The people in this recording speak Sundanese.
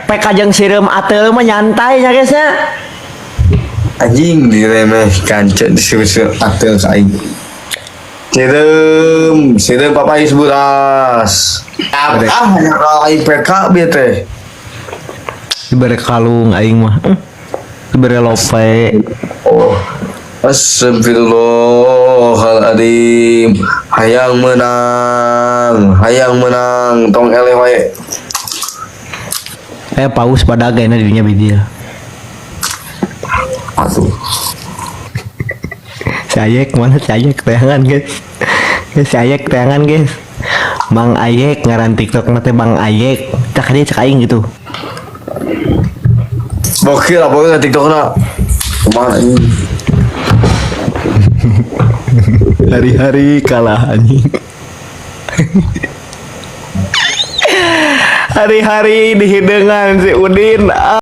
PK jeung sireum ateul mah nyantai nya, guys, nya. Anjing, diremehkan cek, disuruh atel ka aing. Sireum, sireum papais buras. Ah, hanya kalau aing PK bieu teh. Dibere kalung aing mah. Dibere lope. Oh. Astagfirullahaladzim. Hayang menang, hayang menang, tong eleh wae. Eh, paus pada gayana dirinya bidil. Aduh. Si Ayek mana, si Ayek teangan, guys. Guys, si Ayek teangan, guys. Bang Ayek ngaran TikTok teh Bang Ayek. Cak dia cak aing gitu. Bokil apa nggak TikTok na? Kemana ini? Hari-hari kalah, anjing. Hari-hari dihidengan si Udin. Ah.